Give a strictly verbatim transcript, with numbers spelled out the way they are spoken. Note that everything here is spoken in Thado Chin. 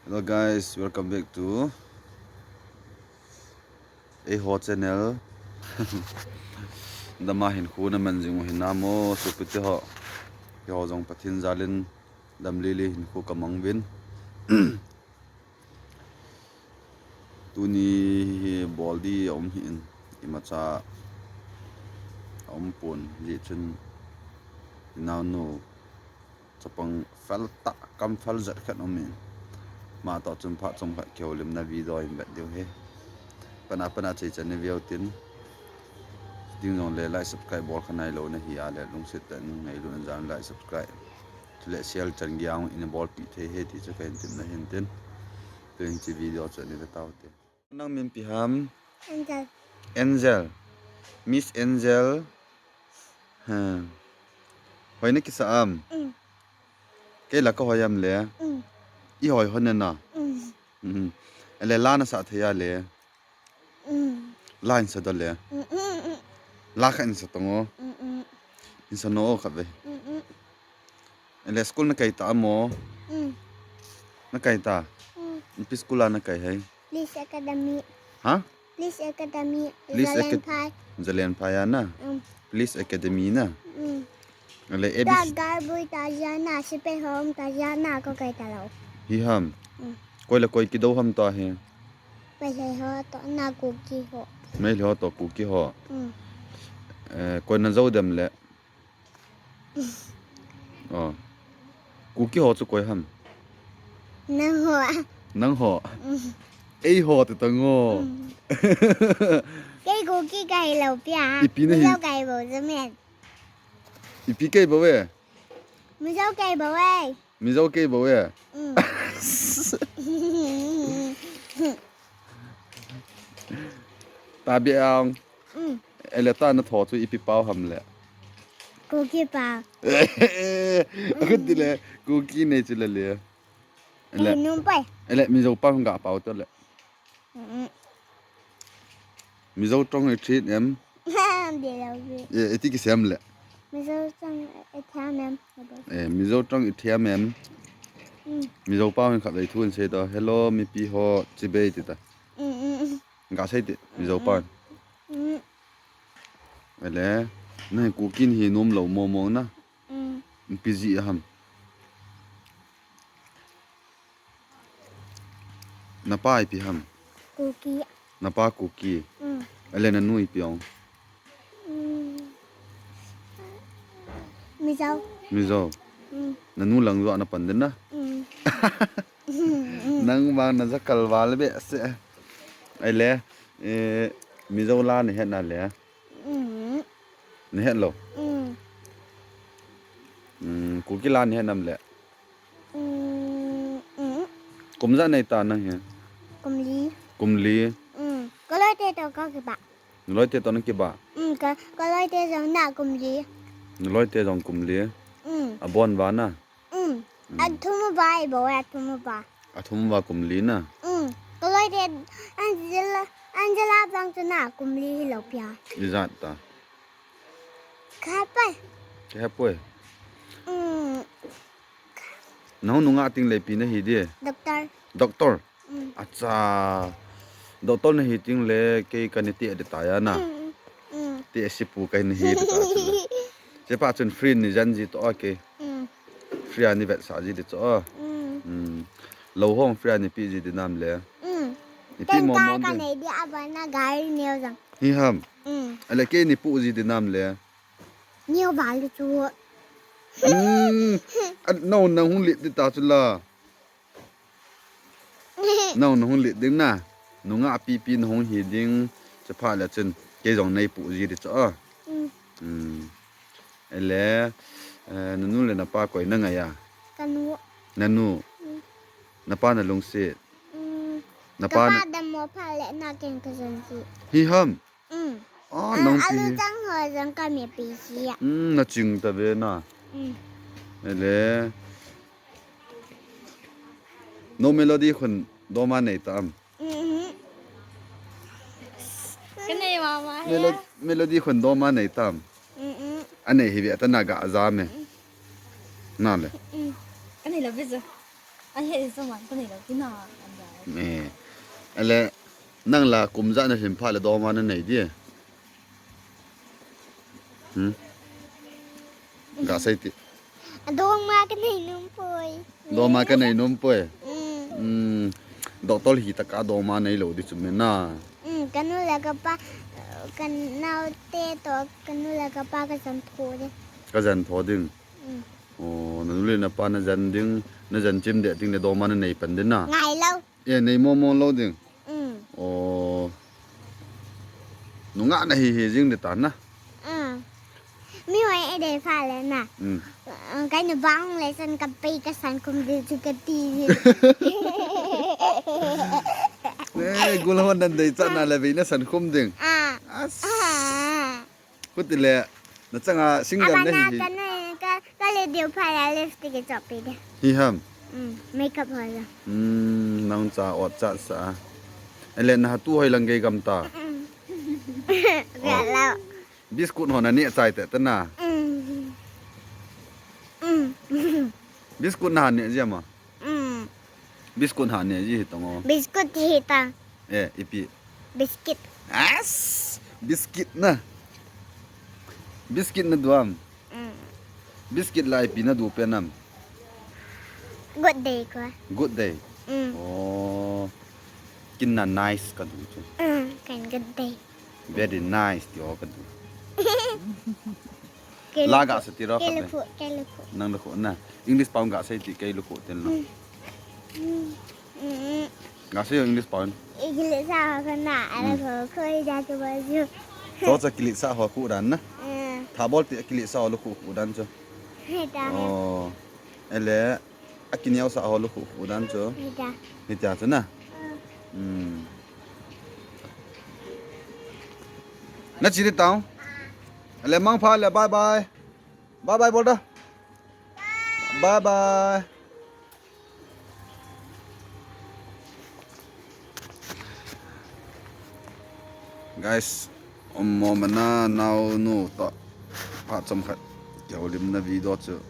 Hello guys, welcome back to eiho channel. Dama hinkho naman jing u hinam o, sopite ho. Keiho jong Pathen jalin damlili hinkho kamang uvin. Tuni hi bol di aum hih in, imacha aum pon, hijeh chun inaonu chapang fel tah, kam fel jat khat aum in. Ama toh chun phat chomkhat kihoulimna video hin vet diu ahi. Pana pana chai chan nei veu tin. Ding jongle like subscribe bol kha nailou nahi a le lungset tah in ngailut in jan like subscribe. Chule share chan geiya in bolpi thei ahi ti chu kahin temna ahin tin. Tun hiche video chu nei ve tau hite. Nang min ipi ham? Angel. Angel. Miss Angel. Ha. Hoi nakisa am? Mm. Kei la kahoi am le? Mm. Ihoi hon na? Mm. Mm. Ele la nasa thei a le? Mm. La hin sa doh le? Mm, mm, mm. La khat hin sa tang o. Mm, mm. Hin sa nom o khat ve. Mm, mm. Ele school nakai ta am o? Mm. Nakai ta? Mm. Ipi school a nakai ham? Police Academy. Ha? Police Academy. Police Acad- Zalenphai. Zalenphai a na? Mm. Police Academy na? Mm. Ele A B C. Ga-, galboi ta jeh a na, sepai ho um ta jeh a na, kakai talou. Hi ham? Mm. Koi le koi kidou ham ta hi? Meitei ho toh na Kuki ho. Meitei ho toh Kuki ho. Mm. Eh, koi najou dem le? Oh. Kuki ho chu koi ham? Nangho. Nangho. Mm. Eiho ti tang o. Mm. Kei Kuki kahi lou pi a. Ipi nahi? Mizo kahi bou chu men. Ipi kahi bou e? Mizo kahi bou e. Mizo kahi bou e. Mm. Tabe ang. Mm. Ele ta natho chu ipi pao ham le? Kuki pao. Akut ti le, Kuki nei chu le le. Ele, eh, num pai. Ele Mizo pao hung ga pao to le. Mm. Mizo tong i treat em? Dia lou vi. Eh, iti kisem le. Mizo tong i treat em. Eh, Mizo tong i treat em? Mm. Mizo pao hin khatvei thu hin sei to. Hello, mipi ho, chibai ti ta. Mm, mm, mm. Ga sei ti, Mizo pao. Mm. Ele, na Kuki nahi nom lou mo mo na. Mm. Ipi jeh ham? Napa ipi ham? Kuki. Napa Kuki. Mm. Ele nanu ipi ong? Mm. Mizo. Mizo. Mm. Nanu lang jo a napan den na? Mm. Nang vang najakal val behseh. Ele, eh, Mizo la nahet na le? Mm. Nahet lou? Mm. Mm, Kuki la nahet nam le? Mm, mm. Kum ijat nei ta nang hi? Kum li. Kum li. Mm. Ka loite toh ka kiba. Na loite toh na kiba? Mm, ka, ka loite jong na kum li. Na loite jong kum li. Mm. Abon uva na? Mm. Mm. Athum uva ibol e, athum uva. Athum uva kum li na? Mm. Ka loite Angela, Angela vang chu na kum li hilou pi a. Ijat ta? Ka he poi. Ka he poi. Mm. Nahung nungah teng le ipi nahi di? Doctor. Doctor? Mm. Acha. Doctor nahi teng le kei kana teh di ta ya na. Mm, mm. Teh sipu kana hi di ta chu le. Chepa chun free ni jan ji toh a kei. Mm. Free a nei vetsah ji di chu a. Mm. Mm. Lou hung free a nei pe ji di nam le? Mm. Nei pe mo mo di. Ka nei di a ba na gari neo jang. Hi ham? Mm. Ele kei nei pu ji di nam le? Neo ba lu chu. Mm. A, no, nahung lit di ta chu la. No, nahung lit ding na. Nungah pipi nahung hi ding. Chapha le chun kei jong nei pu ji di chu a. Mm. Mm. Ele, eh, nanu le napa koi na ngai a? Ka nu. Nanu. Mm. Napa nalungset? Mm. Napa na. Kapa dam mo pha le na ken ka jon ji. Hi ham? Mm. Ah, ah, nang pi. Alu chang ho jong ka mi pi si a. Mm, na ching ta ve na. Mm. Ele. No Melody khun dom a nei ta am? Mm-hmm. Ka nei mama he. Melo-, Melody khun dom a nei ta am? Mm-mm. A nei hi ve ta na ga ja me. Mm. Na le. Mm. Ka nei lou ve jo. Ahe, so man ko nei lo kina. Anda. Eh. Ale, nang la kum ja na lhim pha le doma na nei di. Hmm? Ga sei ti. Doma ka nei nom poi. Doma ka nei nom poi. Mm. Mm. Doctor hi ta ka doma nei lo di chu me na. Mm, ka nu le ka pa, ka nau te to, ka nu le ka pa ka jan tho de. Ka jan tho ding. Mm. Oh, na nu le na pa na jan ding, na jan chim de ding le doma na nei pan ding na. Ngai lo. E, nei mo mo lo ding. Mm. Oh. Nungah na hi hi jing de ta na. Mm. Mi hoi e de pha le na. Mm. Uh, ka nu bang le san ka pei ka san kum de chu ka ti. Eh, gul hon nan dei chan na le vei na san kum ding. Ah. As. Ah. Khuti le, na changa single na hi hi. Ka, ka le diu pha la lipstick ke chop pe de. Hi ham. Mm, makeup ho la. Mm, nang cha ot cha sa. Ele na tu hoi lang gei gam ta. Mm. Ga la. Biscuit ho na ne chai te ta na. Mm. Mm. Biscuit na ne jia ma. Mm. Biscuit ha ne ji hi tong o. Biscuit hi ta. Eh, ipi. Biscuit. As! Biscuit na. Biscuit na duam. Mm. Biscuit la ipi na du pe nam. Good day ko. Good day. Mm. Oh. Kin na nice ka du chu. Mm, kan good day. Very nice ti o ka du. Kei la lukhu, ga sa ti ro kei khat le. Lukhu, kei lukhu. Nang lukhu na. English pau ga sei ti kei lukhu ten lo. Mm. Mm. Mm. Ga sei English pau. English sa ho na, ala ko ko ja tu ba ju. To cha kilit sa ho khu dan na. Mm. Tha bol ti kilit sa ho lukhu khu dan chu. He ta. Oh. Ele. A kineo sa ho lukhu khu dan chu. Hita. Hita chu na. Mm. Na chi di tao. Le mang pha le bye bye. Bye bye bol da. Bye bye. Guys, um mo mana nao nu ta. Pha chom khat. Keu lim na video chu.